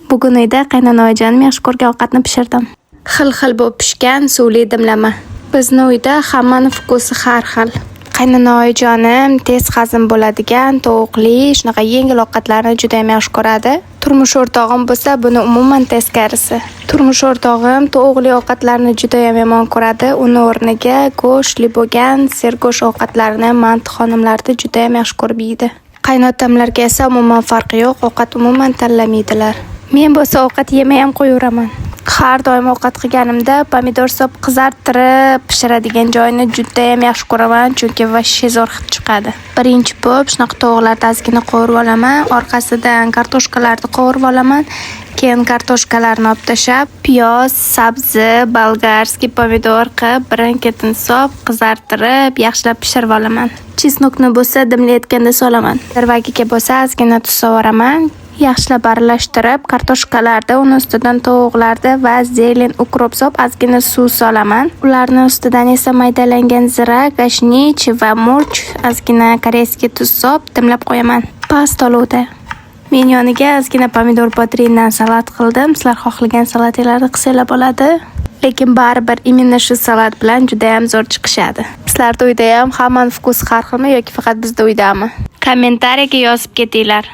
Bugun uyda qaynanonajonim yaxshi ko'rgan ovqatni pishirdim. Xil-xil bo'lib pishgan suvli dimlama. Bizni uyda hammani вкус i har xil. Qaynanonajonim tez hazm bo'ladigan tovuqli shunaqa yengil ovqatlarni judayam yaxshi ko'radi. Turmush o'rtog'im bo'lsa, buni umuman teskarisi. Turmush o'rtog'im tovuqli ovqatlarni judayam yomon ko'radi. Uni o'rniga go'shtli bo'lgan sergo'sht ovqatlarni manti xonimlarni judayam yaxshi ko'rib yeydi. Qaynotamlarga esa umuman farqi yo'q, ovqat umuman tanlamaydilar. Men bo'lsa ovqat yemay ham qo'yaveraman. Har doim ovqat qilganimda pomidor solib qizartirib pishiradigan joyini judayam yaxshi ko'raman, chunki вообще zo'r hid chiqadi. Birinchi bo'lib shunaqa tovuqlarni ozgina qovurib olaman, orqasidan kartoshkalarni qovurib olaman. Keyin kartoshkalarni olib tashlab, piyoz, sabzi, болгарский pomidor qilib, birin-ketin solib, qizartirib, yaxshilab pishirib olaman. Чеснок ni bo'lsa dimlayotganda solaman. Vagiga bo'lsa ozgina tuz solvoraman. Yaxshilab aralashtirib, kartoshkalarni, uni ustidan tovuqlarni va зелень, укроп solib, ozgina suv solaman. Ularni ustidan esa maydalangan zira, kashnich va murch, ozgina корейский tuz solib, dimlab qo'yaman. Past olovda. Men yoniga ozgina pomidor bodringdan salat qildim. Sizlar xohlagan salatinglarni qilsanglar bo'ladi. Lekin baribir именно shu salat bilan judayam zo'r chiqishadi. Sizlarda uyda ham hammani вкус i har xilmi yoki faqat bizda uydami? Kommentariyaga yozib ketinglar.